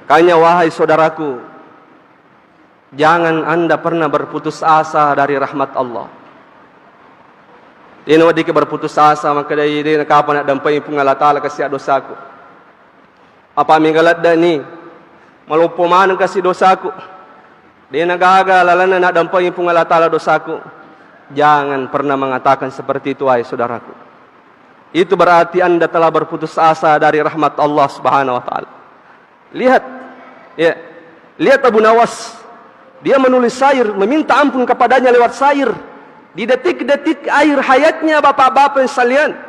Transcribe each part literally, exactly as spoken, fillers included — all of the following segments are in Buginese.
Makanya, wahai saudaraku, jangan Anda pernah berputus asa dari rahmat Allah. Dena weddikki berputus asa, makkedai, "Dena kapang naddampengi Puang Allah Ta'ala kasi dosaku. Apa mega leddani, maloppo maneng kasi dosaku. Dena gaga lalenna naddampengi Puang Allah Ta'ala dosaku." Jangan pernah mengatakan seperti itu, wahai saudaraku. Itu berarti Anda telah berputus asa dari rahmat Allah Subhanahu wa Ta'ala. Lihat, ya, lihat Abu Nawas. Dia menulis syair, meminta ampun kepadanya lewat syair. Di detik-detik akhir hayatnya, bapak-bapak sekalian,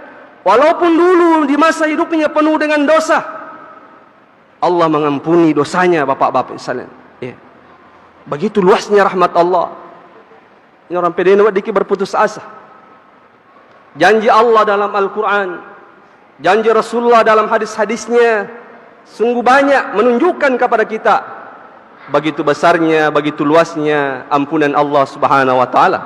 walaupun dulu di masa hidupnya penuh dengan dosa, Allah mengampuni dosanya, bapak-bapak sekalian. Ya. Begitu luasnya rahmat Allah. Ini orang pedena weddikki berputus asa. Janji Allah dalam Al-Quran, janji Rasulullah dalam hadis-hadisnya, sungguh banyak menunjukkan kepada kita begitu besarnya, begitu luasnya ampunan Allah Subhanahu wa Ta'ala.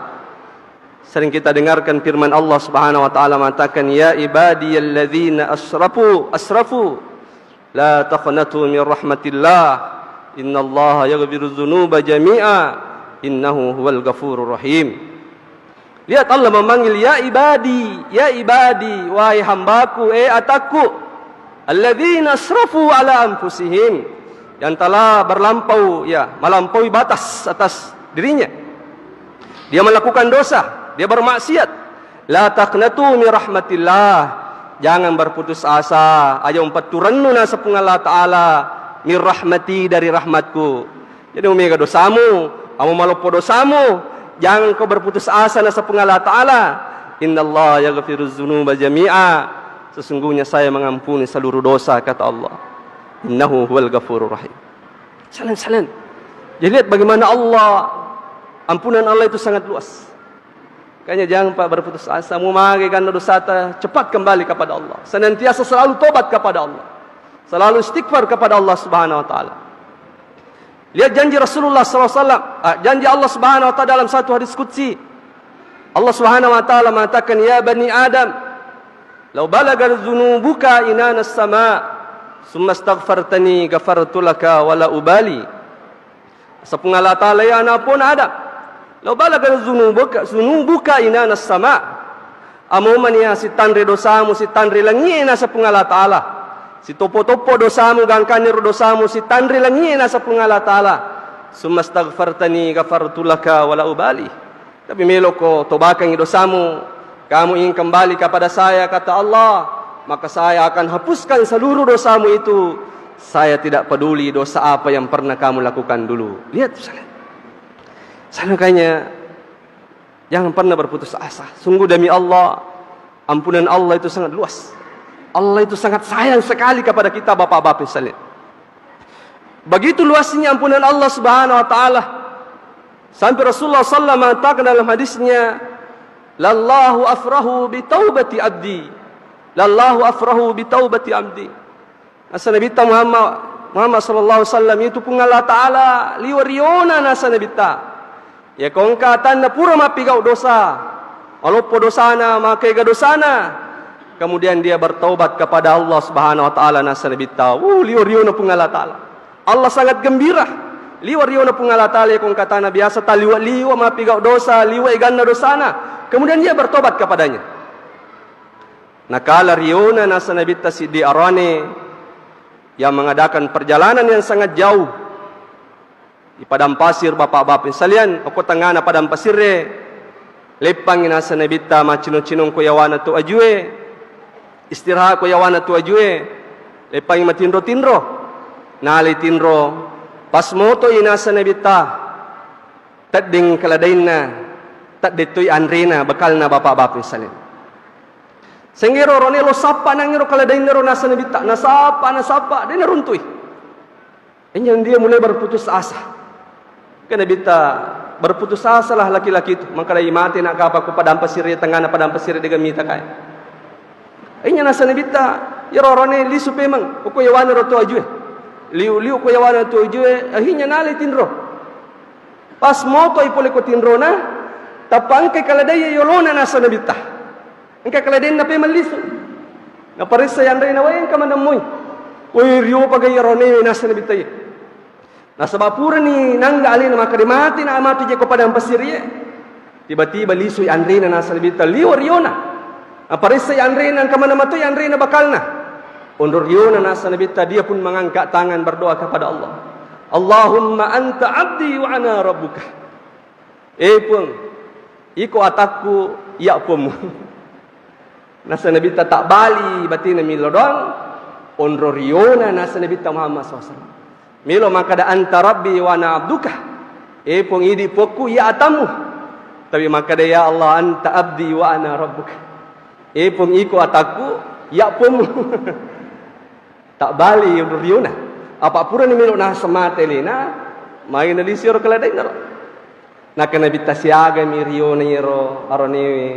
Sering kita dengarkan firman Allah Subhanahu wa Ta'ala mengatakan, "Ya ibadiyalladzina asrafu, asrafu, la taqnatu min rahmatillah, innallaha yaghfiru dzunuba jami'a, innahu huwal ghafurur rahim." Lihat Allah memanggil, "Ya ibadi, ya ibadi, wahai hambaku, eh atakku, alladzina asrafu ala anfusihim," yang telah berlampau, ya, melampaui batas atas dirinya. Dia melakukan dosa, dia bermaksiat. "La taqnatu min rahmatillah." Jangan berputus asa, aja mupetturennu naseng Puang Allah Ta'ala, "min rahmati," dari rahmatku. Jadi, mega dosamu, amo maloppo dosamu, jangan kau berputus asa naseng Puang Allah Ta'ala. "Innallaha yaghfiru dzunuba jami'a." Sesungguhnya Saya mengampuni seluruh dosa, kata Allah. "Innahu huwal ghafurur rahim." Salen, salen. Jadi, lihat bagaimana Allah, ampunan Allah itu sangat luas. Makanya jangan, Pak, berputus asa. Mu mage ganna dosata, cepat kembali kepada Allah. Senantiasa selalu tobat kepada Allah. Selalu istighfar kepada Allah Subhanahu wa Ta'ala. Lihat janji Rasulullah sallallahu alaihi wasallam, ah, janji Allah Subhanahu wa Ta'ala dalam satu hadis qudsi. Allah Subhanahu wa Ta'ala mengatakan, "Ya bani Adam, law balagat dzunubuka inanas sama, summa astaghfartani ghafartu laka wala ubali." Naseng Puang Allah Ta'ala, "Ya anapona Adam, law balagat dzunubuka, dzunubuka inanas sama." Amo mani ya sitanre dosamu, sitanre langie, naseng Puang Allah Ta'ala. Sitoppo-toppo dosamu, gangkaniro dosamu, sitanre langie, naseng Puang Allah Ta'ala. "Summa astaghfartani ghafartu laka wala ubali." Tapi meloko tobakangi dosamu, kamu ingin kembali kepada Saya, kata Allah, maka Saya akan hapuskan seluruh dosamu itu. Saya tidak peduli dosa apa yang pernah kamu lakukan dulu. Lihat, saudara. Makanya, jangan pernah berputus asa. Sungguh demi Allah, ampunan Allah itu sangat luas. Allah itu sangat sayang sekali kepada kita, bapak-bapak sekalian. Begitu luasnya ampunan Allah Subhanahu wa Ta'ala. Sampai Rasulullah sallallahu alaihi wasallam mengatakan dalam hadisnya, "Lallahu afrahu bi taubati abdi. Lallahu afrahu bi taubati abdi." Naseng Nabitta Muhammad, Muhammad sallallahu alaihi wasallam, itu Puang Allah Ta'ala liwa riona, naseng Nabitta. Iya ko engka atanna pura mappigau dosa, maloppo dosana, makega dosana, kemudian dia bertaubat kepada Allah Subhanahu wa Ta'ala, naseng Nabitta, uh, liwa riona Puang Allah Ta'ala. Allah sangat gembira. Liwa riona Puang Allah Ta'ala iya ko engka atanna biasa taliwa-liwa mappigau dosa, liwa eganna dosana. Kemudian dia bertobat kepadanya. Nakala riona, naseng Nabitta, siddi aroane yang mengadakan perjalanan yang sangat jauh. Di padang pasir, bapak-bapak sekalian, okko tengngana padang pasirre, leppangngi, naseng Nabitta, maccinong-cinong ko yawana tu ajue, istirahat ko yawana tu ajue, leppangngi matinro-tinro, nalai tinro, pas motoi, naseng Nabitta, tedding keledainna, tedding toi anrena, bekalna, bapak-bapak sekalian. Sehingga ero rone lo sappa nangiro keledainna ro, naseng Nabitta, nasappa, nasappa, de naruntui. Injo dia mulai berputus asa. Kan Nabitta, "Berputus asalah laki-laki itu. Mangkadai mate na kapang ko padang pasir, tengngana padang pasir, de gaga mita kae." Injo naseng Nabitta, iyaro aroane lisu pemeng, okko yawana ro tu ajue. Liu-liu ko yawana tu ajue, akhirnya nalai tinro. Pas motoi pole ko tinrona, tappa engkai keledai yolona, naseng Nabitta. Engka keledainna pemeng lisu. Naparessa anrena, "Wai, engka maneng moi?" "Wai, riopa ga iyaro aroane," naseng Nabitta, "iya." Nasaba purani nangga alena makkeda mate na matu je ko padang pasir e. Tiba-tiba lisui anrena nasaba Nabitta liwa riona. Naparessai anrena engka maneng matoi anrena bakalna. Onro riona nasaba Nabitta dia pun mengangkat tangan berdoa kepada Allah. Allahumma anta abdi wa ana rabbuka. Eh Puang, iko atakku, iya Puangmu. Nasaba Nabitta tabbali batena millau doang, onro riona nasaba Nabitta Muhammad sallallahu alaihi wasallam. Melo makkeda anta rabbi wa ana abduka. Eh Puang, idi Puangku, iya atammu. Tapi makkeda ya Allah anta abdi wa ana rabbuka. Eh Puang, iko atakku, iya Puangmu. Tabbali onro riona. Apa purani melo naseng mate alena, mai nalisi ro keledainnaro. Nakkeda Nabitta siagami riona iyaro aronewe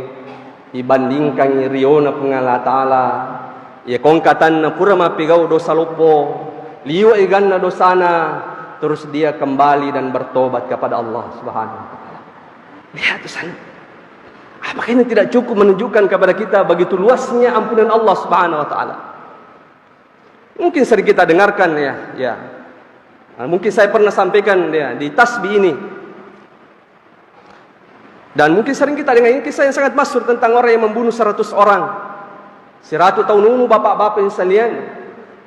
ibandingkangngi riona Puang Allah Ta'ala. Iya kongkatanna pura mappegau dosa loppo, liwa iganna dosana, terus dia kembali dan bertobat kepada Allah Subhanahu wa Ta'ala. Lihat tuh sana. Apakah ini tidak cukup menunjukkan kepada kita begitu luasnya ampunan Allah Subhanahu wa Ta'ala? Mungkin sering kita dengarkan ya, ya. Nah, mungkin saya pernah sampaikan ya di tasbih ini. Dan mungkin sering kita dengar ini kisah yang sangat masyhur tentang orang yang membunuh seratus orang. Siratu tau nunu bapak-bapak yang sekalian.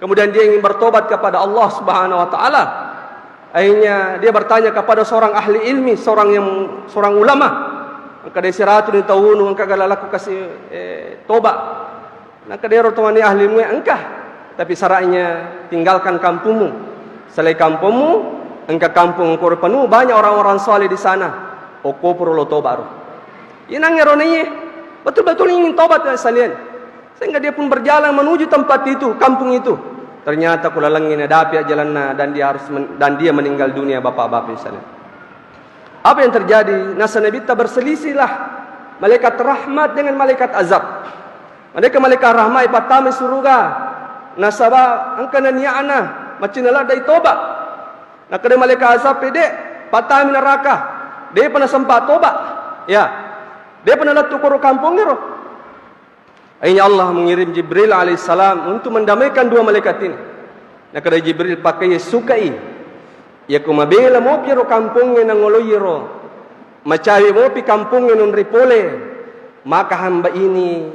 Kemudian dia ingin bertobat kepada Allah Subhanahu wa Ta'ala. Akhirnya dia bertanya kepada seorang ahli ilmi, seorang yang seorang ulama. Engka de siratu ni tau nunu, engka gala laku kasih eh, toba. Nakkeda ero tongani ahli ilmu engka, tapi syaratnya tinggalkan kampungmu. Selain kampungmu, engka kampung engka penuh banyak orang-orang saleh di sana. Okko pura lo toba ro. Inang ero naiye, betul-betul ingin tobat ya sekalian. Sehingga dia pun berjalan menuju tempat itu, kampung itu. Ternyata kulalengi nadapi jalanna dan dia harus men- dan dia meninggal dunia bapak-bapak sekalian. Apa yang terjadi? Nasaba Nabitta berselisihlah malaikat rahmat dengan malaikat azab. Mereka malaikat rahmat pattama suruga. Nasaba engka niatna macinna ladde toba. Nakkeda malaikat azab pede pattama neraka. Depa nasempa toba. Ya. Depa nalettu koro kampung ero. Akhirnya Allah mengirim Jibril alaihissalam untuk mendamaikan dua malaikat ini. Nakkeda Jibril, pakai sukai. Yako mabela mopi ro kampongnge nangoloi ro. Macawe mopi kampongnge nonri pole. Maka hamba ini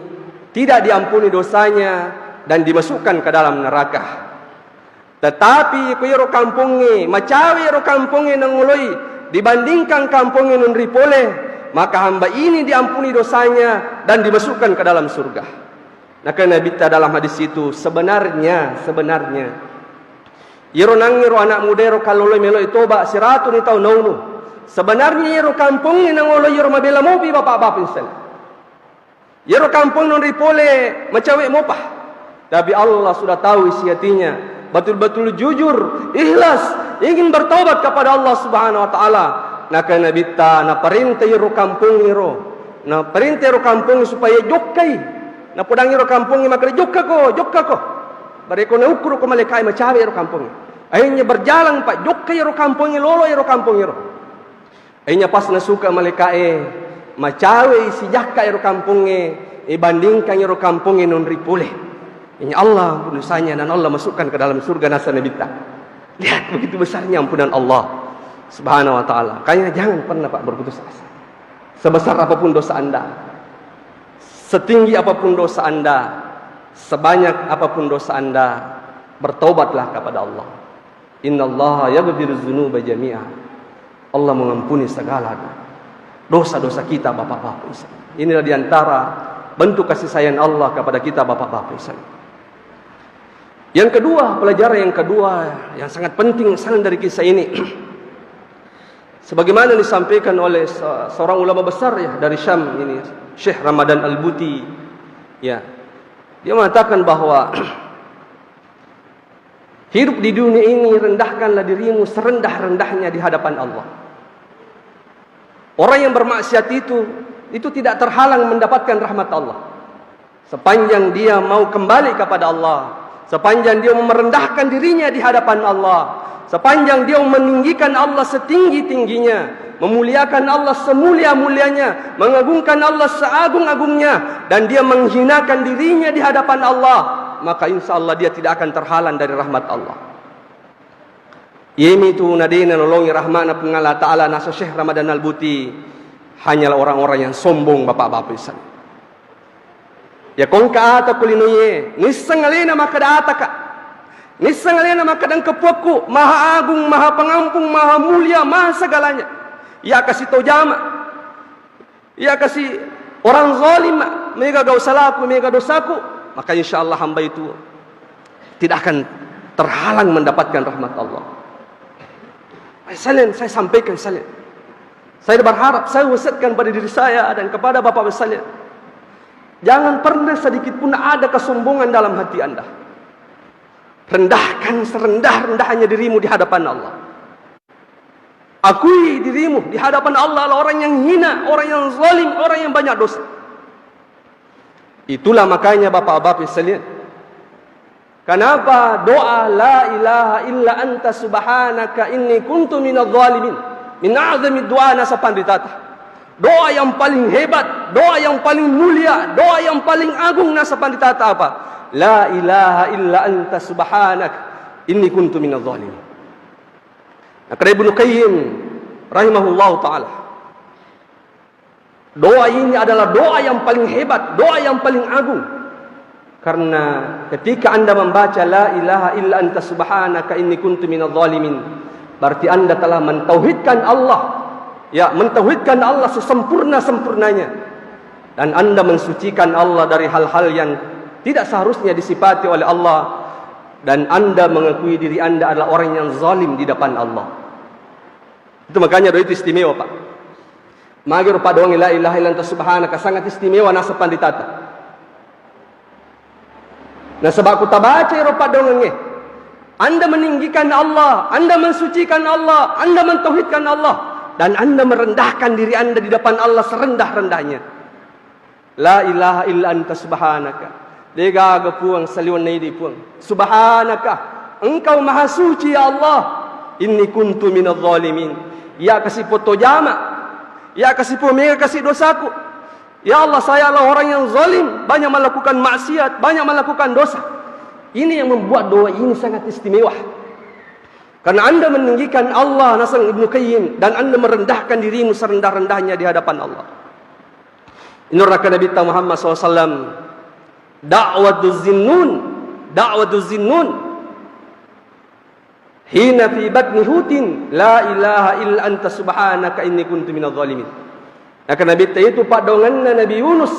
tidak diampuni dosanya dan dimasukkan ke dalam neraka. Tetapi ko iyaro kampongnge, macawe iyaro kampongnge nangoloi dibandingkan kampongnge nonri pole, maka hamba ini diampuni dosanya dan dimasukkan ke dalam surga. Nakkeda Nabitta dalam hadis itu, sebenarnya, sebenarnya, iyaro nangngero anak muda ero kalloloi meloi toba, siratuni tau naunu. Sebenarnya iyaro kampongnge nangoloi iyaro mabela mopi bapak-bapak insya Allah. Iyaro kampong nonri pole macawe mopa. Tapi Allah sudah tahu isi hatinya. Betul-betul jujur, ikhlas, ingin bertobat kepada Allah Subhanahu wa Ta'ala. Nakkeda Nabitta, naparenta iyaro kampong iro. Naparenta iyaro kampong supaya jokkai. Napodang iyaro kampong makkeda, jokkako, jokkako. Bareko naukkuru ko malaikat macawe iyaro kampong. Akhirnya berjalan pak, jokkai iyaro kampong, lolo iyaro kampong iro. Inya pas nasuka malaika'e, macawei sijakka ero kampongnge, ibandingkan ero kampongnge nonri pole. Inya Allah ampun dosanya dan Allah masukkan ke dalam surga nasa Nabitta. Lihat begitu besarnya ampunan Allah Subhanahu wa Ta'ala. Makanya jangan pernah pak berputus asa. Sebesar apapun dosa Anda, setinggi apapun dosa Anda, sebanyak apapun dosa Anda, bertaubatlah kepada Allah. Innallaha yaghfiru dzunuba jami'a. Allah mengampuni segala dosa-dosa kita, Bapak-bapak Ibu. Inilah diantara bentuk kasih sayang Allah kepada kita, Bapak-bapak Ibu. Yang kedua, pelajaran yang kedua yang sangat penting sekali dari kisah ini. Sebagaimana disampaikan oleh se- seorang ulama besar ya dari Syam ini, Syekh Ramadan Al-Buti. Ya. Dia mengatakan bahwa hidup di dunia ini, rendahkanlah dirimu serendah-rendahnya di hadapan Allah. Orang yang bermaksiat itu, itu tidak terhalang mendapatkan rahmat Allah. Sepanjang dia mau kembali kepada Allah, sepanjang dia mau merendahkan dirinya di hadapan Allah, sepanjang dia mau meninggikan Allah setinggi-tingginya, memuliakan Allah semulia-mulianya, mengagungkan Allah seagung-agungnya, dan dia menghinakan dirinya di hadapan Allah, maka insya Allah dia tidak akan terhalang dari rahmat Allah. Iyemitu nadena nolongi rahmana Puang Allah Ta'ala nasa Syekh Ramadan Al-Buti hanyalah orang-orang yang sombong, bapak-bapak isan. Ya kongka ata kulinoye, nisseng alena makkeda ataka. Nisseng alena makkeda engka puakku, maha agung, maha pengampung, maha mulia, maha segalanya. Ya kasi tojama. Iya kasi orang zalim, mega gau salaku, mega dosaku, maka insya Allah hamba itu tidak akan terhalang mendapatkan rahmat Allah. Sekalian saya sampaikan sekalian. Saya berharap, saya wasiatkan pada diri saya dan kepada Bapak Ibu sekalian. Jangan pernah sedikit pun ada kesombongan dalam hati Anda. Rendahkan serendah-rendahnya dirimu di hadapan Allah. Akui dirimu di hadapan Allah adalah orang yang hina, orang yang zalim, orang yang banyak dosa. Itulah makanya bapak-bapak sekalian, kenapa doa la ilaha illa anta subhanaka inni kuntu minadh dhalimin, min a'zami doa nasa panditata. Doa yang paling hebat, doa yang paling mulia, doa yang paling agung nasa panditata apa? La ilaha illa anta subhanaka inni kuntu minadh dhalimin. Nah, kata Ibnu Qayyim rahimahullahu ta'ala, doa ini adalah doa yang paling hebat, doa yang paling agung. Karena ketika Anda membaca la ilaha illa anta subhanaka inni kuntu minadh dhalimin, berarti Anda telah mentauhidkan Allah. Ya, mentauhidkan Allah sesempurna-sempurnanya. Dan Anda mensucikan Allah dari hal-hal yang tidak seharusnya disifati oleh Allah. Dan Anda mengakui diri Anda adalah orang yang zalim di depan Allah. Itu makanya doa itu istimewa, Pak. Magi ro paddoangnge la ilaha illa anta subhanaka, sangat istimewa nasa panditata. Nasaba ku tabaca ro paddoangnge, Anda meninggikan Allah, Anda mensucikan Allah, Anda mentauhidkan Allah, dan Anda merendahkan diri Anda di depan Allah serendah-rendahnya. La ilaha illa anta subhanaka. Degaga Puang saliwenna idi Puang. Subhanaka. Engkau maha suci ya Allah. Inni kuntu minadh dhalimin. Ya kasi poto jama. Ya kasi po mega kasi dosaku. Ya Allah, saya adalah orang yang zalim, banyak melakukan maksiat, banyak melakukan dosa. Ini yang membuat doa ini sangat istimewa. Karena Anda meninggikan Allah, naseng Ibnu Qayyim, dan Anda merendahkan dirimu serendah-rendahnya di hadapan Allah. Inurraka Nabi Muhammad sallallahu alaihi wasallam, da'watu zinnun, da'watu zinnun. Hina fi batni hutin, la ilaha illa anta subhanaka inni kuntu minadh dhalimin. Nah, Nabi itu paddoangenna Nabi Yunus.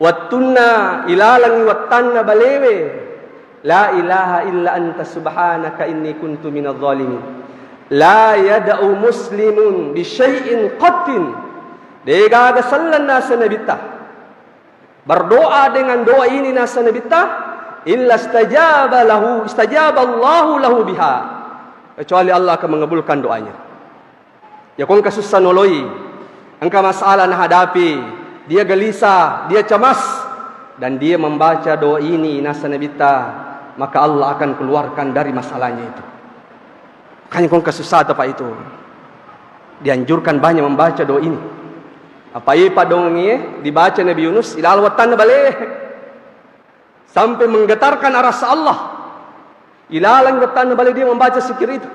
Wettunna ilalengngi wettanna balewe, la ilaha illa anta subhanaka inni kuntu minadh dhalimin. La yad'u muslimun bi syai'in qattin. Degaga selleng nasa Nabitta berdoa dengan doa ini nasa Nabitta, illa istajaba lahu, istajaba Allahu lahu biha. Kecuali Allah akan mengabulkan doanya. Ya, ko engka sussa noloi, engka masalah nahadapi, dia gelisah, dia cemas, dan dia membaca doa ini nasa Nabitta, maka Allah akan keluarkan dari masalahnya itu. Makanya ko engka sussa apa itu, dianjurkan banyak membaca doa ini. Apa iya paddoangengnge dibaca Nabi Yunus, ilaleng wettanna bale. Sampai menggetarkan arasa Allah. Ilaleng wettanna bale dia membaca zikir itu.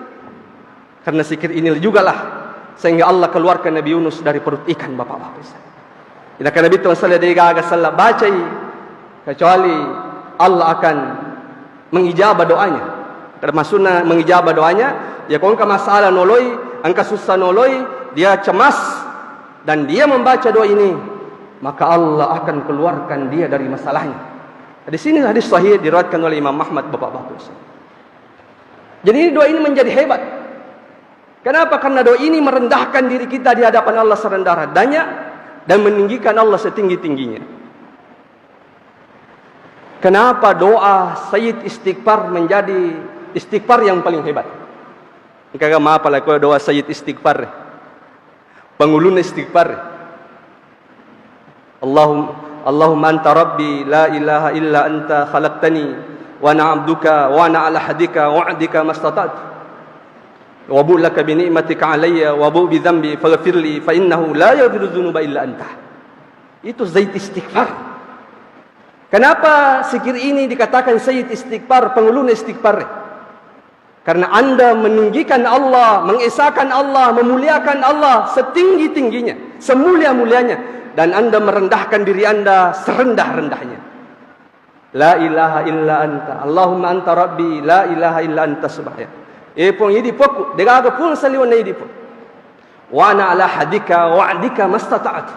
Karena zikir ini jugalah sehingga Allah keluarkan Nabi Yunus dari perut ikan, Bapak-bapak. Ina kena bitu masalah degaga sella bacai kecuali Allah akan mengijabah doanya. Termasukna mengijabah doanya, ya ko engka masalah noloi, engka sussa noloi, dia cemas, dan dia membaca doa ini, maka Allah akan keluarkan dia dari masalahnya. Di sini hadis sahih diriwayatkan oleh Imam Ahmad, Bapak-bapak. Jadi doa ini menjadi hebat. Kenapa? Karena doa ini merendahkan diri kita di hadapan Allah serendah-rendahnya dan meninggikan Allah setinggi-tingginya. Kenapa doa Sayyid Istighfar menjadi istighfar yang paling hebat? Engka ga mapala ko doa Sayyid Istighfar? Pangulunna istighfar. Allahum-, Allahumma anta rabbi la ilaha illa anta khalaqtani wa ana abduka wa ana ala ahdika wa wa'dika mastata'tu. Wa abu'u laka bi ni'matika alayya wa abu'u bi dzambi faghfirli fa innahu la yaghfiru dzunuba illa anta. Itu Sayyid Istighfar. Kenapa zikir ini dikatakan Sayyid Istighfar, pangulunna istighfar? Karena Anda meninggikan Allah, mengesakan Allah, memuliakan Allah setinggi-tingginya, semulia-mulianya, dan Anda merendahkan diri Anda serendah-rendahnya. La ilaha illa anta, Allahumma anta rabbi, la ilaha illa anta subhanaka. Eh, Puang, idi Puakku, degaga Puang saliwenna idi, Puang. Wa ana ala hadika wa wa'dika mastata'tu.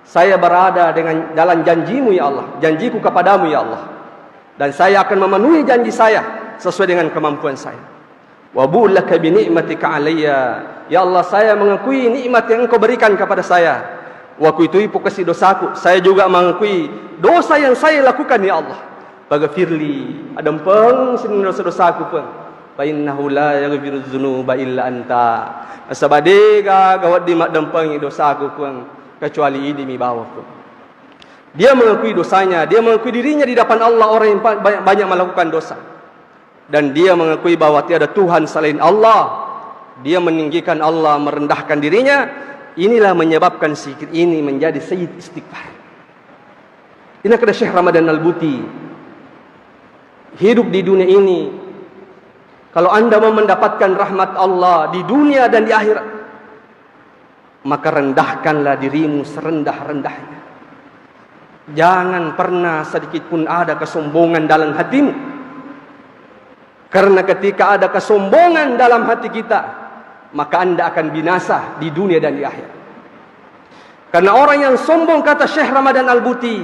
Saya berada dengan dalam janjimu, ya Allah, janjiku kepadamu, ya Allah. Dan saya akan memenuhi janji saya sesuai dengan kemampuan saya. Wa bu'u laka bi ni'matika alayya. Ya Allah, saya mengakui nikmat yang Engkau berikan kepada saya. Wa kuitui pukasi dosaku. Saya juga mengakui dosa yang saya lakukan, ya Allah. Faghfirli, adempeng sining dosa-dosaku, Puang. Fa innahu la yaghfiru dzunuba illa anta. Nasaba degaga wedding maddempengi dosaku, Puang, kecuali idi mi bawang, Puang. Dia mengakui dosanya, dia mengakui dirinya di depan Allah orang yang pa-, banyak, banyak melakukan dosa. Dan dia mengakui bahwa tiada Tuhan selain Allah. Dia meninggikan Allah, merendahkan dirinya. Inilah menyebabkan zikir ini menjadi sayyid istighfar. Ini kata Syekh Ramadan Al-Buti. Hidup di dunia ini, kalau Anda mau mendapatkan rahmat Allah di dunia dan di akhirat, maka rendahkanlah dirimu serendah-rendahnya. Jangan pernah sedikit pun ada kesombongan dalam hatimu. Karena ketika ada kesombongan dalam hati kita, maka Anda akan binasa di dunia dan di akhirat. Karena orang yang sombong, kata Syekh Ramadan Al-Buti,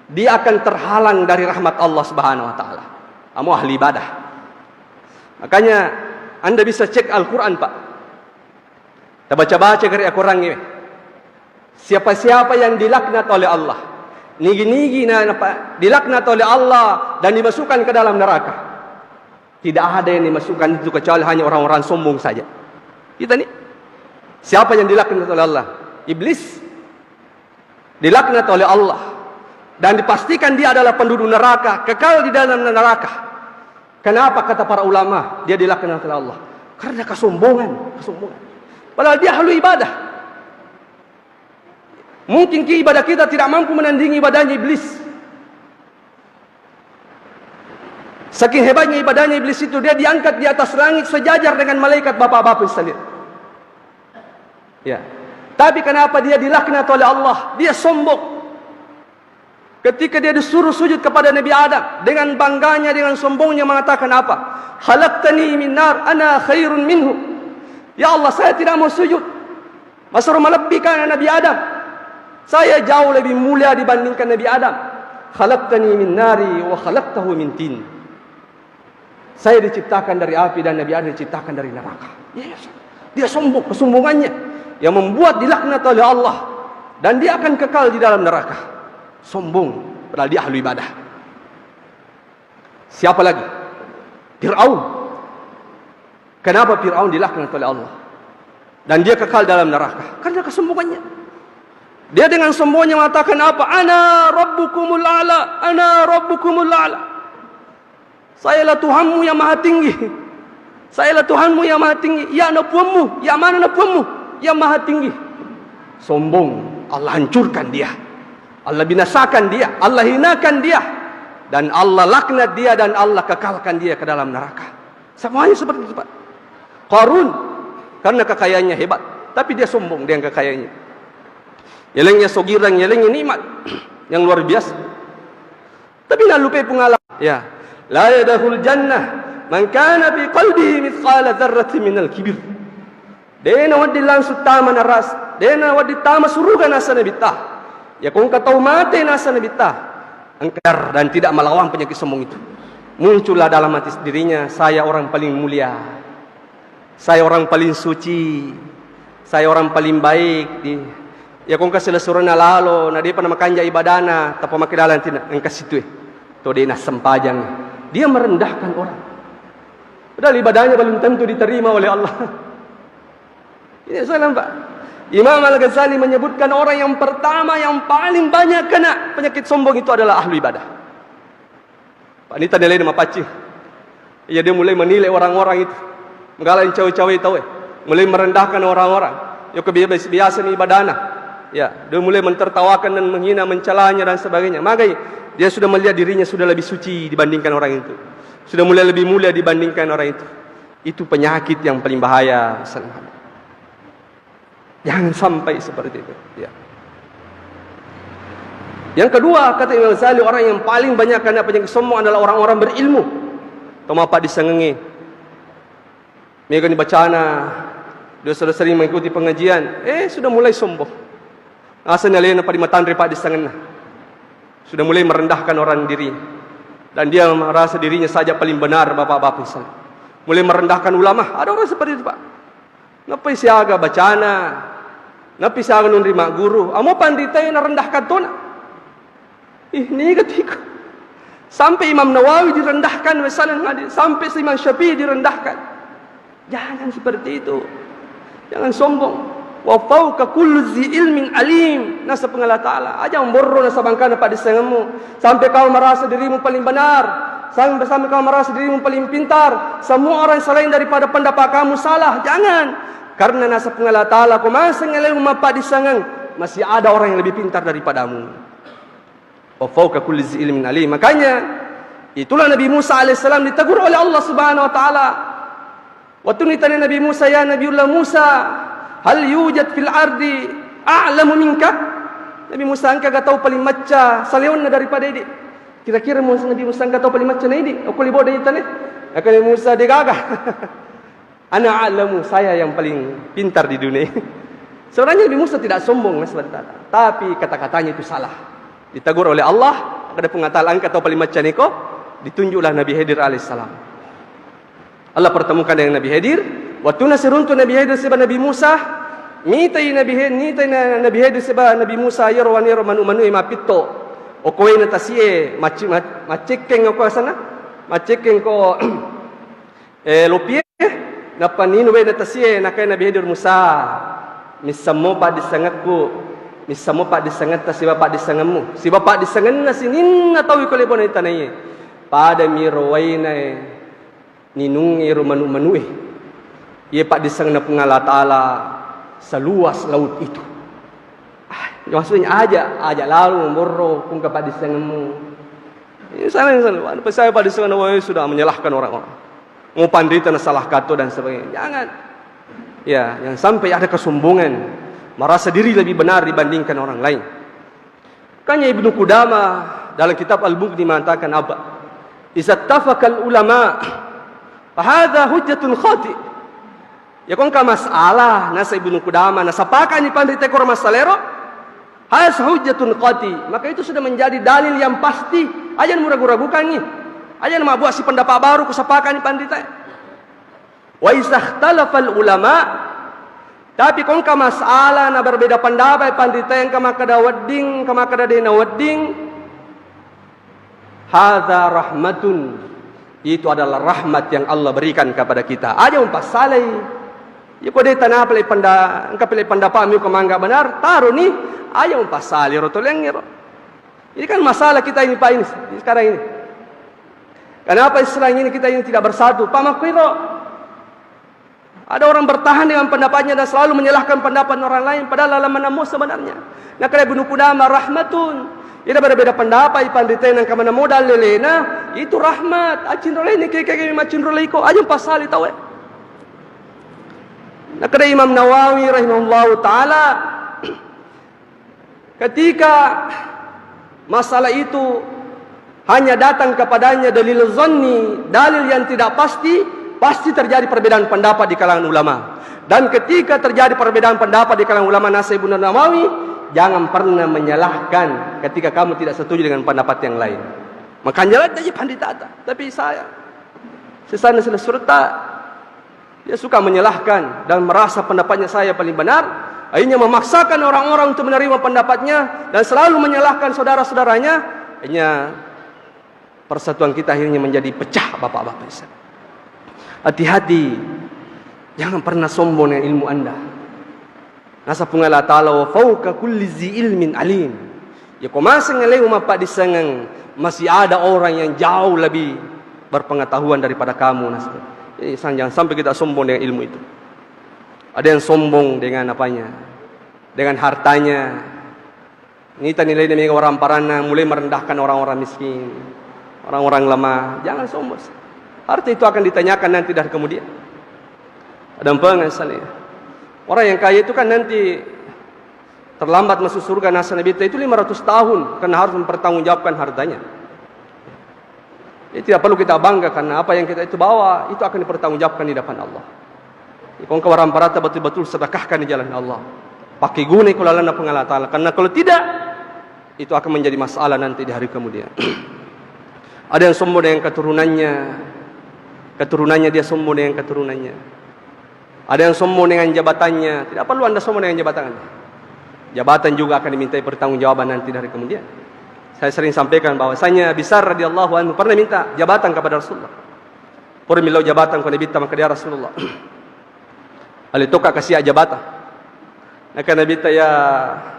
dia akan terhalang dari rahmat Allah Subhanahu wa Ta'ala. Kamu ahli ibadah. Makanya, Anda bisa cek Al-Quran, Pak. Tabaca-baca gare Al-Quran ini. Siapa-siapa yang dilaknat oleh Allah, nigi-nigi na, napa, dilaknat oleh Allah dan dimasukkan ke dalam neraka. Tidak ada yang dimasukkan itu kecuali hanya orang-orang sombong saja. Kita nih, siapa yang dilaknat oleh Allah? Iblis. Dilaknat oleh Allah dan dipastikan dia adalah penduduk neraka, kekal di dalam neraka. Kenapa, kata para ulama, dia dilaknat oleh Allah? Karena kesombongan, kesombongan. Padahal dia ahlu ibadah. Mungkin ki ibadah kita tidak mampu menandingi ibadahnya iblis. Saking hebatnya ibadahnya iblis itu, dia diangkat di atas langit sejajar dengan malaikat, bapak-bapak sekalian. Ya. Tapi kenapa dia dilaknat oleh Allah? Dia sombong. Ketika dia disuruh sujud kepada Nabi Adam, dengan bangganya, dengan sombongnya mengatakan apa? "Khalaqtani min nar, ana khairun minhu." "Ya Allah, saya tidak mau sujud. Masaro malebbi kana Nabi Adam. Saya jauh lebih mulia dibandingkan Nabi Adam. Khalaqtani min nari wa khalaqtahu min tin." Saya diciptakan dari api dan Nabi Adam diciptakan dari neraka. Dia, dia sombong, kesombongannya yang membuat dilaknat oleh Allah dan dia akan kekal di dalam neraka. Sombong, padahal dia ahlu ibadah. Siapa lagi? Fir'aun. Kenapa Fir'aun dilaknat oleh Allah? Dan dia kekal dalam neraka. Karena kesombongannya. Dia dengan sombongnya mengatakan apa? "Ana rabbukumul a'la, ana rabbukumul a'la." "Sayalah Tuhanmu yang maha tinggi. Sayalah Tuhanmu yang maha tinggi. Ya na Puangmu, ya mana na Puangmu yang maha tinggi." Sombong, Allah hancurkan dia. Allah binasakan dia, Allah hinakan dia. Dan Allah laknat dia dan Allah kekalkan dia ke dalam neraka. Semuanya seperti itu, Pak. Qarun, karena kekayaannya hebat, tapi dia sombong dengan kekayaannya. Yalengnya sogirang, yalengnya nikmat yang luar biasa. Tapi nallupai Puang Allah. Ya. "La yadkhul jannah man kana fi qalbihi mithqala dzarratin minal kibir." De' nawedding langsung tama naras, de' nawedding tama suruga naseng Nabitta. Ya, ko engka tau mate naseng Nabitta, engka dan tidak melawan penyakit sombong itu. Muncullah dalam hati dirinya, "Saya orang paling mulia. Saya orang paling suci. Saya orang paling baik." Di, ya, ko engka silessurena lalo, na de'pa namakanja ibadana, tappa makkeda lalenna, engka situe. To de' nassempajang. Dia merendahkan orang. Padahal ibadahnya belum tentu diterima oleh Allah. Ini saya nampak. Imam Al-Ghazali menyebutkan orang yang pertama yang paling banyak kena penyakit sombong itu adalah ahlu ibadah. Pak, ini tadi lain mapaccing. Iya, dia mulai menilai orang-orang itu. Menggalai cawe-cawe tau, eh. Mulai merendahkan orang-orang. Yo, kebiasa, biasa ni ibadahna. Ya, dia mulai mentertawakan dan menghina, mencalanya dan sebagainya. Magai, dia sudah melihat dirinya sudah lebih suci dibandingkan orang itu. Sudah mulai lebih mulia dibandingkan orang itu. Itu penyakit yang paling bahaya, Ustaz Muhammad. Jangan sampai seperti itu. Ya. Yang kedua, kata Imam Ghazali, orang yang paling banyak kena penyakit sombong adalah orang-orang berilmu. Toma paddisangengnge. Mega ni bacana, dia sudah sering mengikuti pengajian, eh, sudah mulai sombong. Asana lena padi matanre paddisangenna. Sudah mulai merendahkan orang diri. Dan dia merasa dirinya saja paling benar, bapak-bapak Islam. Mulai merendahkan ulama. Ada orang seperti itu, Pak. Nappai siaga bacana, nappai siaga nunri magguru, amo panritae narendahkan tona. Ih, niga tiko. Sampai Imam Nawawi direndahkan, misalnya, sampai Imam Syafi'i direndahkan. Jangan seperti itu. Jangan sombong. Wa fauqa kulli dzi ilmin alim. Naseng Puang Allah Ta'ala. Aja mborro nasabangkana paddisangemmu. Sampai kau merasa dirimu paling benar. Sampai, sampai kau merasa dirimu paling pintar. Semua orang selain daripada pendapat kamu salah. Jangan. Karena naseng Puang Allah Ta'ala, ko maseng elemu mappaddisangeng, masih ada orang yang lebih pintar daripadamu. Wa fauqa kulli dzi ilmin alim. Makanya, itulah Nabi Musa alaihissalam ditegur oleh Allah Subhanahu wa Ta'ala. Waktu ditanya Nabi Musa, "Ya Nabiullah Musa, hal yujad fil ardi a'lamu minka?" Nabi Musa, engka ga tau paling macca saleonna daripada idi? Kira-kira Musa, Nabi Musa engka tau paling macca na idi? Okko libo de itane. Maka Nabi Musa, degaga. Ana a'lamu, saya yang paling pintar di dunia. Sebenarnya Nabi Musa tidak sombong, sebenarnya. Tapi kata-katanya itu salah. Ditegur oleh Allah, ada pengatalan engka tau paling macca niko, ditunjuklah Nabi Khidir alaihissalam. Allah pertemukan dengan Nabi Khidir. Waktu nasiruntu Nabi Khidir siba Nabi Musa, mitai Nabi Khidir, mitai na-, Nabi Khidir siba Nabi Musa, yero wanero manu-manu e mapitto. Okoena tasie, maci-, ma-, macekkeng oko sana, macekkeng ko eh, lopie, nappa ninu wena tasie, nakai Nabi Khidir, Musa, missammo paddissengekku, missammo paddissengetta siba paddisengemmu, siba paddisengenna sininna tau iko lebona itanaie. Padami ro wainae ninungnge ro manu-manue. Iye paddisengenna Puang Allah Ta'ala seluas laut itu. Ah, maksudnya aja, aja lalu memborro kungka paddisengemmu. Ini salah, ini salah. Anu, saya pada sana, wah, sudah menyalahkan orang-orang. Mau pandita na salah kato dan sebagainya. Jangan. Ya, yang sampai ada kesombongan, merasa diri lebih benar dibandingkan orang lain. Makanya Ibnu Qudamah dalam kitab Al-Mughni mengatakan apa? "Izattafaqal ulama, fahadha hujjatun qati." Ya, ko engka masalah, nasa Ibnu Qudamah, nasapakani panrita koro masalero, has hujjatun qati, maka itu sudah menjadi dalil yang pasti. Aja muragu-ragukangi. Aja mabbuat si pendapat baru, kusapakani panrita. Wa izahtalafal ulama, tapi ko engka masalah na berbeda pendapat panrita, engka makkeda wedding, engka makkeda dena wedding, Hadza rahmatun, itu adalah rahmat yang Allah berikan kepada kita. Aja umpassalai. Iya ko de tanapa le panda-, engka pile pandapatmu ko mangga benar, taroni, aja umpassalai ro tolengngero. Ini kan masalah kita ini, Pak, ini sekarang ini. Kenapa Islam ini kita ini tidak bersatu? Pak, makkuiro. Ada orang bertahan dengan pendapatnya dan selalu menyalahkan pendapat orang lain, padahal lala manammo sebenarnya. Nakala Ibnu Qudamah rahmatun. Ida beda-beda pendapat, ipanrita nangka manammo dalilena, itu rahmat. Acinroleni keke maccinrolei ko, aja pasali tau e. Nakala Imam Nawawi rahimahullahu taala, ketika masalah itu hanya datang kepadanya dalil zanni, dalil yang tidak pasti, pasti terjadi perbedaan pendapat di kalangan ulama. Dan ketika terjadi perbedaan pendapat di kalangan ulama, nasa Ibnu Nawawi, jangan pernah menyalahkan ketika kamu tidak setuju dengan pendapat yang lain. Makanya jalan aja pandita, tapi saya sesana sila surta Dia suka menyalahkan dan merasa pendapatnya saya paling benar, akhirnya memaksakan orang-orang untuk menerima pendapatnya dan selalu menyalahkan saudara-saudaranya, akhirnya persatuan kita akhirnya menjadi pecah, Bapak-bapak Islam. Hati-hati, jangan pernah sombong dengan ilmu Anda. Nasa Puang Allah Ta'ala, "Wa fauqa kulli zi ilmin alim." Ya, ko maseng alemu mappaddissengeng, masih ada orang yang jauh lebih berpengetahuan daripada kamu, nasa. Jadi, sang-, jangan sampai kita sombong dengan ilmu itu. Ada yang sombong dengan apanya? Dengan hartanya. Nita nilai demikian orang paranna, mulai merendahkan orang-orang miskin, orang-orang lemah. Jangan sombong. Harta itu akan ditanyakan nanti dari kemudian. Ada mpeng, misalnya. Orang yang kaya itu kan nanti terlambat masuk surga, nasa Nabitta itu lima ratus tahun, karena harus mempertanggungjawabkan hartanya. Jadi tidak perlu kita bangga, karena apa yang kita itu bawa, itu akan dipertanggungjawabkan di depan Allah. Jadi, ko engka warampatta betul-betul sedekahkan di jalan Allah. Pakai guna ko lalenna Puang Allah Ta'ala. Karena kalau tidak, itu akan menjadi masalah nanti di hari kemudian. Ada yang sombong dengan keturunannya, keturunannya dia sombong dengan keturunannya. Ada yang sombong dengan jabatannya. Tidak perlu Anda sombong dengan jabatan Anda. Jabatan juga akan dimintai pertanggungjawaban nanti dari kemudian. Saya sering sampaikan bahwasanya Abu Dzar radhiyallahu anhu pernah minta jabatan kepada Rasulullah. Pura millau jabatan ko Nabitta, maka dia Rasulullah. Ali toka kasih jabatan. Maka Nabitta, ya,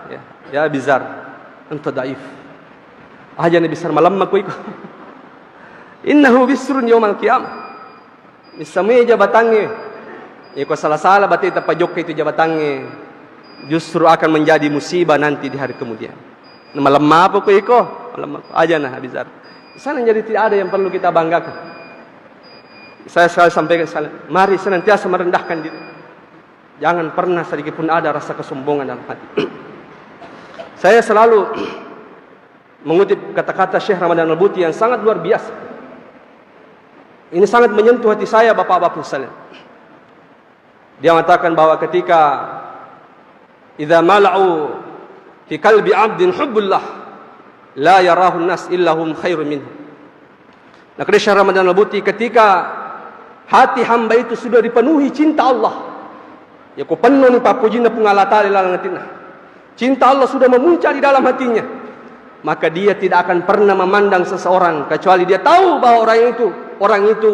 ya, ya Abu Dzar, anta dhaif. Aja Nabi Dzar malemma ko iko. Innahu bisrun yaumal qiyamah. Missamui jabatangnge. Iko salah-salah berarti tapajokka itu jabatangnge. Justru akan menjadi musibah nanti di hari kemudian. Nah, malemma apa ko iko? Malemma ko. Aja nah, Abu Dzar. Sana jadi tidak ada yang perlu kita banggakan. Saya selalu sampaikan, saya, mari senantiasa merendahkan diri. Jangan pernah sedikit pun ada rasa kesombongan dalam hati. Saya selalu mengutip kata-kata Syekh Ramadan Al-Buti yang sangat luar biasa. Ini sangat menyentuh hati saya, Bapak-bapak sekalian. Dia mengatakan bahwa ketika, "Idza mala'u fi qalbi 'abdin hubbullah, la yarahu nas illa hum khairun minhu." Nah, kata Syekh Ramadan Al-Buti, ketika hati hamba itu sudah dipenuhi cinta Allah, ya, ko pennoni pappojinna Puang Allah Ta'ala laleng atinna. Cinta Allah sudah memuncak di dalam hatinya, maka dia tidak akan pernah memandang seseorang kecuali dia tahu bahwa orang itu, orang itu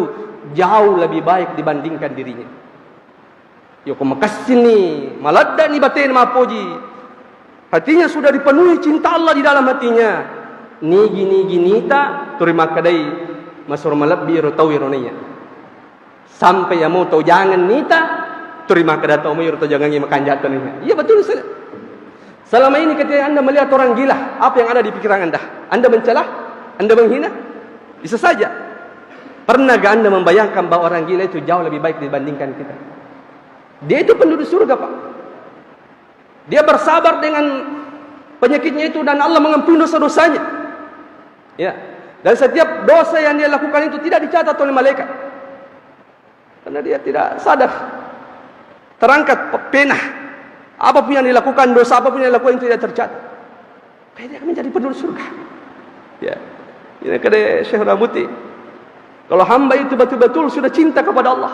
jauh lebih baik dibandingkan dirinya. Yoko makessini, maladda ni batena mappoji. Hatinya sudah dipenuhi cinta Allah di dalam hatinya. Nigi-nigi nita, turi makkedai, masuro malebbi ro tau iro naiya. Sampai yamo tau jangan nita, turi makkeda tau mai ro tau jangangngi makanja tau naiya. Iya, betul saja. Selama ini ketika Anda melihat orang gila, apa yang ada di pikiran Anda? Anda mencela? Anda menghina? Bisa saja. Pernah gak Anda membayangkan bahwa orang gila itu jauh lebih baik dibandingkan kita? Dia itu penduduk surga, Pak. Dia bersabar dengan penyakitnya itu dan Allah mengampuni dosa-dosanya. Ya. Dan setiap dosa yang dia lakukan itu tidak dicatat oleh malaikat. Karena dia tidak sadar. Terangkat pe-, pena. Apapun yang dilakukan, dosa apapun yang dilakukan itu tidak tercatat. Makanya dia akan menjadi penduduk surga. Ya. Ini kata Syekh Ramuti. Kalau hamba itu betul-betul sudah cinta kepada Allah,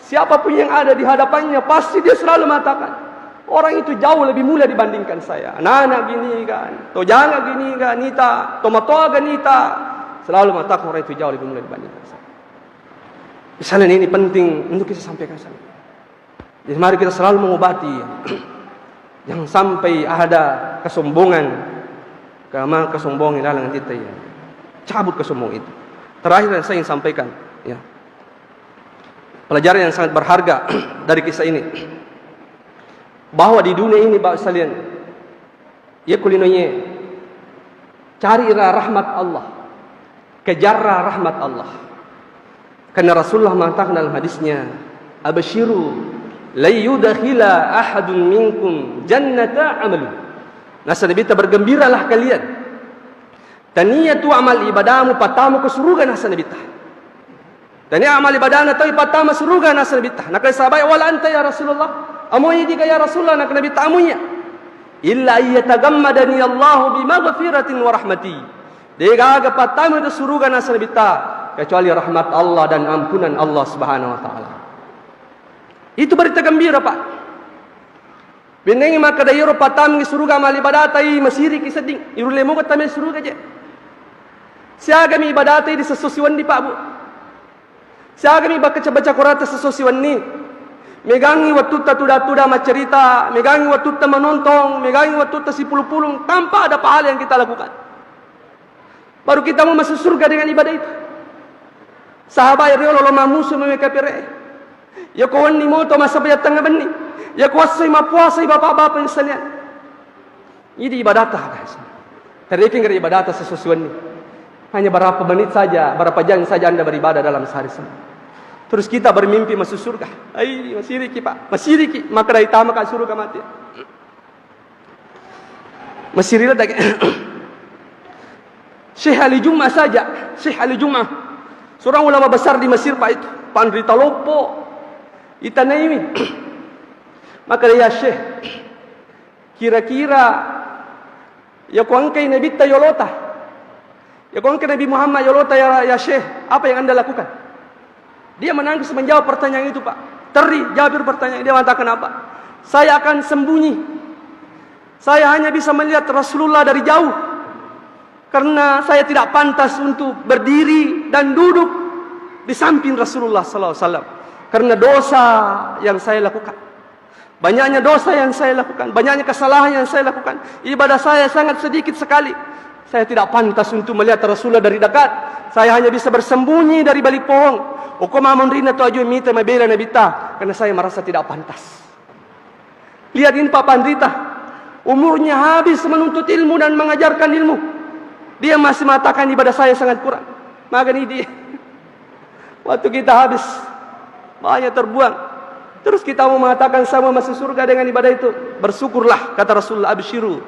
siapapun yang ada di hadapannya, pasti dia selalu mengatakan, "Orang itu jauh lebih mulia dibandingkan saya. Anak-anak gini kan, tojanga gini kan, nita, tomatoa kan nita." Selalu mengatakan orang itu jauh lebih mulia dibandingkan saya. Misalnya ini penting untuk kita sampaikan sana. Jadi mari kita selalu mengobati. Jangan sampai ada kesombongan, kama kesombongan dalam kita ya. Cabut kesombongan itu. Terakhir yang saya ingin sampaikan, ya. Pelajaran yang sangat berharga dari kisah ini. Bahwa di dunia ini, Bapak sekalian, iya kulinoye, carilah rahmat Allah. Kejarlah rahmat Allah. Karena Rasulullah mengatakan dalam hadisnya, "Absyiru, la yudkhila ahadun minkum jannata amalu." Nasa Nabitta, bergembiralah kalian. Tania tu amal ibadahmu pattamu ke surga, nasa Nabitta. Tania amal ibadahna tau pattama surga, nasa Nabitta. Nakana sahabat, "Wala anta ya Rasulullah?" Amoy diga ya Rasulullah, nakana Nabitta, "Amoy ya." "Illa ayyatagammadani Allahu bimaghfiratin wa rahmati." Degaga pattama itu surga, nasa Nabitta, kecuali rahmat Allah dan ampunan Allah Subhanahu wa Ta'ala. Itu berita gembira, Pak. Bennengngi makkeda, iyaro pattama suruga amal ibadatai masiriki sedding, irulle moga tama suruga je. Siagami ibadatai di sesso siwenni, Pak, Bu. Siagami baca-baca Qur'anta sesso siwenni. Megangngi wattutta tuda-tuda maccerita, megangngi wattutta manontong, megangngi wattutta sipulung-pulung, tanpa ada pahala yang kita lakukan. Baru kita mau masuk surga dengan ibadah itu. Sahabat riolo lo mamusu meme kapere. Ya ko wenni moto masa pajattengnga benni. Ya ko wassoi mapuasai bapak-bapak yang sekalian. Ini ibadata, guys. Terdeking dari ibadata sesuai wenni. Hanya berapa menit saja, berapa jam saja Anda beribadah dalam sehari semalam. Terus kita bermimpi masuk surga. Ai, masiriki, Pak. Masiriki. Maka dari tama ka surga mati. Masiri ladde. Syekh Ali Jum'ah saja. Syekh Ali Jum'ah. Seorang ulama besar di Mesir, Pak, itu. Panrita loppo. Itanaiwi. Maka dia, "Ya Syekh, kira-kira, ya, ko engkai Nabitta yolota. Ya, ko engkai Nabi Muhammad yolota, ya, ya Syekh, apa yang Anda lakukan?" Dia menangis menjawab pertanyaan itu, Pak. Teri Jabir pertanyaan, dia mengatakan apa? "Saya akan sembunyi. Saya hanya bisa melihat Rasulullah dari jauh. Karena saya tidak pantas untuk berdiri dan duduk di samping Rasulullah sallallahu alaihi wasallam. Karena dosa yang saya lakukan. Banyaknya dosa yang saya lakukan, banyaknya kesalahan yang saya lakukan. Ibadah saya sangat sedikit sekali. Saya tidak pantas untuk melihat Rasulullah dari dekat. Saya hanya bisa bersembunyi dari balik pohon." Oko mamonrina tu aju mita mabela Nabitta, karena saya merasa tidak pantas. Lihat ini, Pak, panrita. Umurnya habis menuntut ilmu dan mengajarkan ilmu. Dia masih mengatakan ibadah saya sangat kurang. Magani dia. Waktu kita habis, banyak terbuang. Terus kita mau mengatakan sama masuk surga dengan ibadah itu. Bersyukurlah, kata Rasulullah, "Absyiru."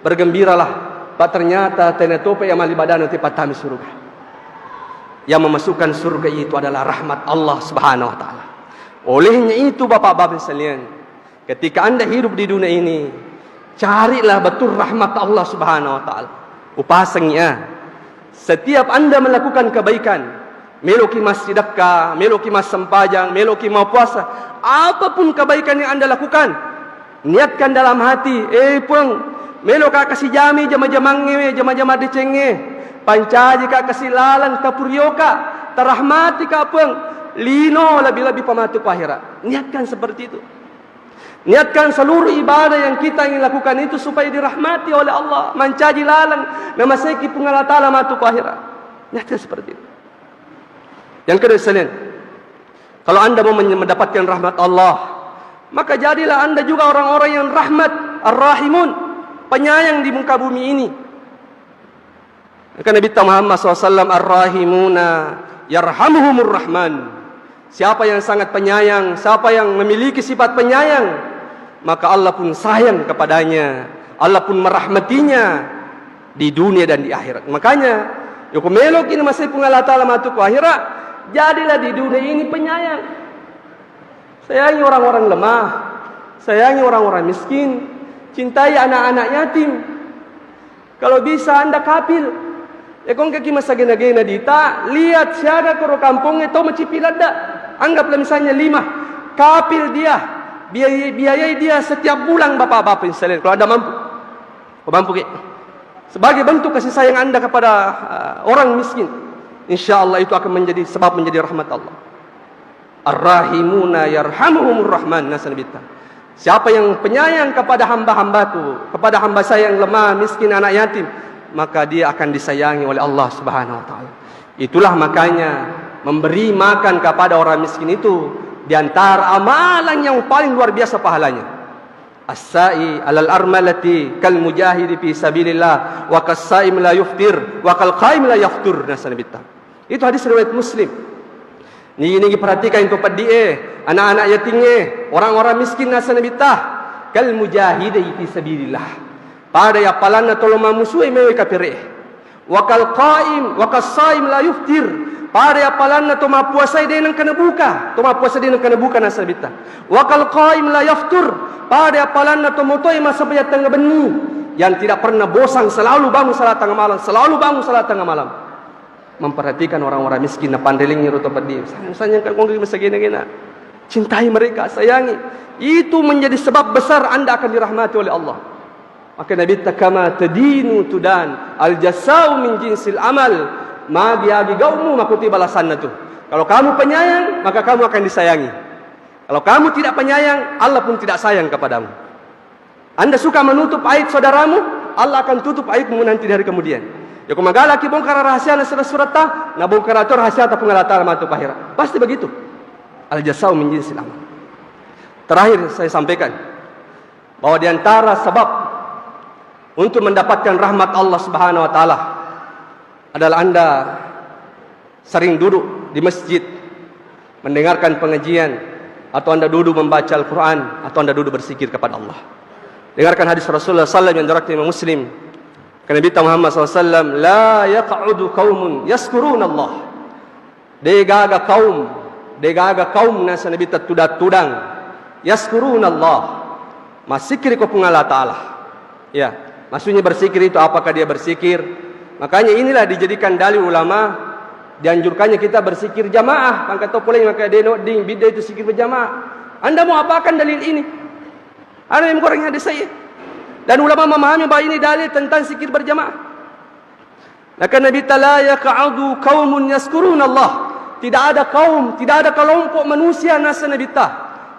Bergembiralah, Pak, ternyata tena topa yang malibadana te patami surga. Yang memasukkan surga itu adalah rahmat Allah Subhanahu wa Ta'ala. Olehnya itu, Bapak-bapak sekalian, ketika Anda hidup di dunia ini, carilah betul rahmat Allah Subhanahu wa Ta'ala. Upasengi, ah. Setiap Anda melakukan kebaikan, meloki massidekka, meloki massempajang, meloki mappuasa, apapun kebaikan yang Anda lakukan, niatkan dalam hati, "Eh, Puang, meloka kasi jami jama-jamangnge, jama-jama decengnge, pancaji ka kasi laleng, tapurioka, tarahmati ka, Puang, lino lebih-lebih pamatu ku akhirat." Niatkan seperti itu. Niatkan seluruh ibadah yang kita ingin lakukan itu supaya dirahmati oleh Allah, mancaji laleng, namaseiki Puang Allah Ta'ala matu ku akhirat. Niatkan seperti itu. Yang kedua sekalian, kalau Anda mau men-, mendapatkan rahmat Allah, maka jadilah Anda juga orang-orang yang rahmat, ar-rahimun, penyayang di muka bumi ini. Maka Nabi Muhammad sallallahu alaihi wasallam, "Ar-rahimuna yarhamuhumur Rahman." Siapa yang sangat penyayang, siapa yang memiliki sifat penyayang, maka Allah pun sayang kepadanya, Allah pun merahmatinya di dunia dan di akhirat. Makanya, yoko meloki namasei Puang Allah Ta'ala matu ku akhirat, jadilah di dunia ini penyayang. Sayangi orang-orang lemah, sayangi orang-orang miskin, cintai anak-anak yatim. Kalau bisa Anda kapil, ya, ko engkaki masagena-gena dita, lihat siaga koro kampongnge to macipi ladda. Anggaplah misalnya lima, kapil dia, biayai, biayai dia setiap bulan, Bapak-bapak sekalian, kalau Anda mampu. Ko mampu ke? Sebagai bentuk kasih sayang Anda kepada, uh, orang miskin, insya Allah itu akan menjadi sebab menjadi rahmat Allah. "Ar-rahimuna yarhamuhumur Rahman," nasa Nabitta. Siapa yang penyayang kepada hamba-hambaku, kepada hamba saya yang lemah, miskin, anak yatim, maka dia akan disayangi oleh Allah Subhanahu wa Ta'ala. Itulah makanya memberi makan kepada orang miskin itu di antara amalan yang paling luar biasa pahalanya. "As-sa'i alal armalati kal mujahidi fi sabilillah, wa kas-saim la yuftir, wa kal qaim la yaftur," nasa Nabitta. Itu hadis riwayat Muslim. Nigi-nigi perhatikan itu peddi e, anak-anak yatingnge, orang-orang miskin nasa Nabitta. "Kal mujahidi fi sabilillah." Pada yappalanna tolo mamusue mewe kapere. "Wa kal qaim, wa kas-saim la yuftir." Pada yappalanna to mappuasai de nengka nabuka, to mappuasai de nengka nabuka nasa Nabitta. "Wa kal qaim la yaftur." Pada yappalanna to motoe massempajang tengnga benni, yang tidak pernah bosan, selalu bangun salat tengah malam, selalu bangun salat tengah malam. Memperhatikan orang-orang miskin, napanrelengi ro to peddi. Sayang, sayang, engka ko engka masagena-gena. Cintai mereka, sayangi. Itu menjadi sebab besar Anda akan dirahmati oleh Allah. Maka Nabitta, "Kama tadinu tudan, al jazau min jinsil amal." Magi-agi gaumu, makuti balasanna tu. Kalau kamu penyayang, maka kamu akan disayangi. Kalau kamu tidak penyayang, Allah pun tidak sayang kepadamu. Anda suka menutup aib saudaramu, Allah akan tutup aibmu nanti di hari kemudian. Ya, ko magalaki bongkara rahasiana sura-, suratta, nabongkara to rahasiata Puang Allah Ta'ala matu ku akhirat. Pasti begitu. Al jazau min jinsil amal. Terakhir saya sampaikan, bahwa di antara sebab untuk mendapatkan rahmat Allah Subhanahu wa Ta'ala adalah Anda sering duduk di masjid, mendengarkan pengajian, atau Anda duduk membaca Al-Quran, atau Anda duduk berzikir kepada Allah. Dengarkan hadis Rasulullah sallallahu alaihi wasallam yang diriwayatkan Imam Muslim. Kata Nabi Muhammad sallallahu alaihi wasallam, "La yaq'udu qaumun yazkurunallah." Degaga kaum, degaga kaum, nasa Nabi, tudang-tudang, yazkurunallah, massikiri ko Puang Allah Ta'ala. Ya, maksudnya berzikir itu apakah dia berzikir? Makanya inilah dijadikan dalil ulama, dianjurkannya kita berzikir jamaah. Maka to pole maka deno ding bidda itu zikir berjamaah. Anda mau apakan dalil ini? Ada yang kurang hadis saya. Dan ulama memahami bahwa ini dalil tentang zikir berjamaah. Maka Nabi ta, "La yaq'udu qaumun yazkurunallah." Tidak ada kaum, tidak ada kelompok manusia, nasa Nabi ta,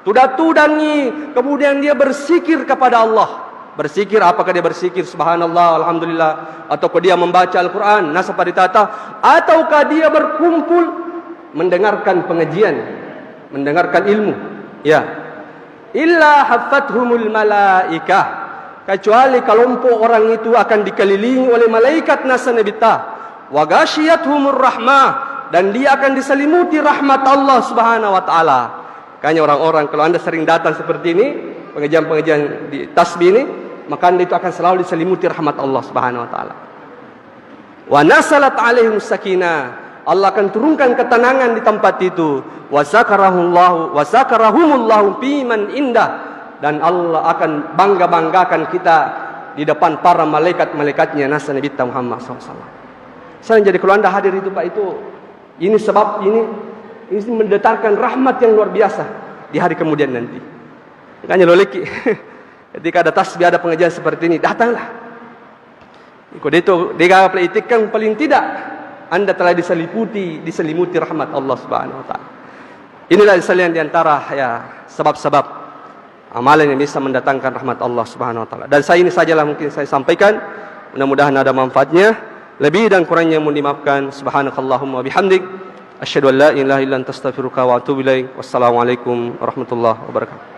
tudang-tudangi, kemudian dia berzikir kepada Allah. Berzikir, apakah dia berzikir subhanallah, alhamdulillah, ataukah dia membaca Al-Quran, nasa pada tata, ataukah dia berkumpul mendengarkan pengajian, mendengarkan ilmu. Ya. "Illa haffathumul malaikah." Kecuali kelompok orang itu akan dikelilingi oleh malaikat, nasa Nabi ta. "Wa ghasyiyathumur rahmah." Dan dia akan diselimuti rahmat Allah Subhanahu wa Ta'ala. Makanya orang-orang, kalau Anda sering datang seperti ini, pengajian-pengajian di tasbih ini, maka Anda itu akan selalu diselimuti rahmat Allah Subhanahu wa Ta'ala. "Wa nazalat alaihim sakinah." Allah akan turunkan ketenangan di tempat itu. "Wa zakarahumullahu, wa zakarahumullahu fi man indah." Dan Allah akan bangga-banggakan kita di depan para malaikat-malaikatnya, nasa Nabi ta Muhammad sallallahu alaihi wasallam. Saya jadi kalau Anda hadir itu, Pak, itu, ini sebab ini, ini mendatangkan rahmat yang luar biasa di hari kemudian nanti. Makanya lo leki, ketika ada tasbih, ada pengajian seperti ini, datanglah. Iko deto, dega praktikkan, paling tidak Anda telah diseliputi, diselimuti rahmat Allah Subhanahu wa Ta'ala. Inilah sekalian di antara, ya, sebab-sebab amalan yang bisa mendatangkan rahmat Allah Subhanahu wa Ta'ala. Dan saya, ini sajalah mungkin saya sampaikan. Mudah-mudahan ada manfaatnya. Lebih dan kurangnya mohon dimaafkan. Subhanakallahumma wa bihamdik. Asyhadu an la ilaha illa anta astaghfiruka wa atubu ilaik. Wassalamualaikum warahmatullahi wabarakatuh.